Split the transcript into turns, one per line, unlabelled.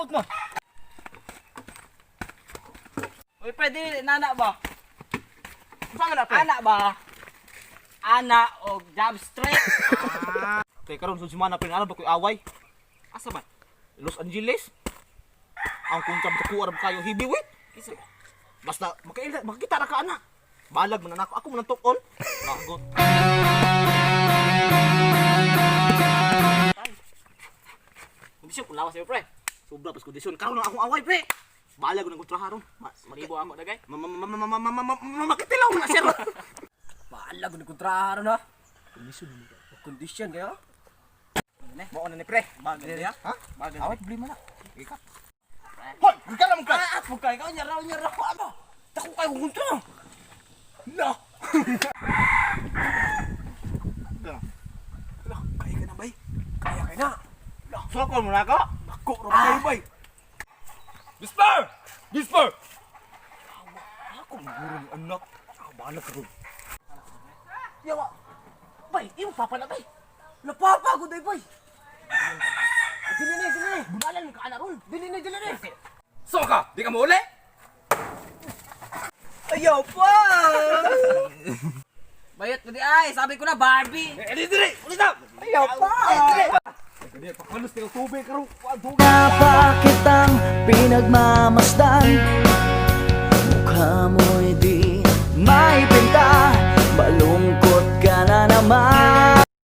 Ambot mo.
Uy, pwede nana ba?
Saan na, pre?
Ana ba? Ana og job street.
Kay karon sa semana, pre, alam ba ko'y away?
Asa man?
Los Angeles. Ang kontra sa kuha ra kayo heavyweight.
Kisa ba?
Basta makaila makakita ra ka ana. Balag man na ako, ako man ang tukon. Nagot.
Kondisyon kung lawas sa'yo, pre.
Sobra pas kondisyon. Karon na akong away, pre. Balag ko ng kontra haron.
Maribo ako dagay.
Makitilaw na sir.
Maalag ko ni kontra ron ha.
Kondisyon mo.
Kondisyon kayo.
Mao na ni pre.
Bagay niya.
Ha?
Bagay.
Away problema na. Ika. Hoy, gikalam ka.
Ah, pugkay ka nyaraw nyaraw ano.
Dako kayo kong kontra. Na.
Lah, kaya ka na bay. Kaya ka na.
Sokol mo na ako.
Nako, ra kayo bay. Whisper! Whisper! Ako guro ni anak. Ah, bahala ka ron.
Yawa. Bay, imo papa na bay.
Napapa ko day boy.
Dili ni, dili ni. Bunalan mo ka ana ron. Dili ni, dili ni.
So ka, di ka mo uli?
Ayaw pa. Bayot ko di ay, sabi ko na Barbie.
Eh, di dili! Ulit na!
Ayaw pa.
Hindi, pakalos ni tubig karon.
Pa kitang pinagmamasdan. Mukha mo'y di maipigilan.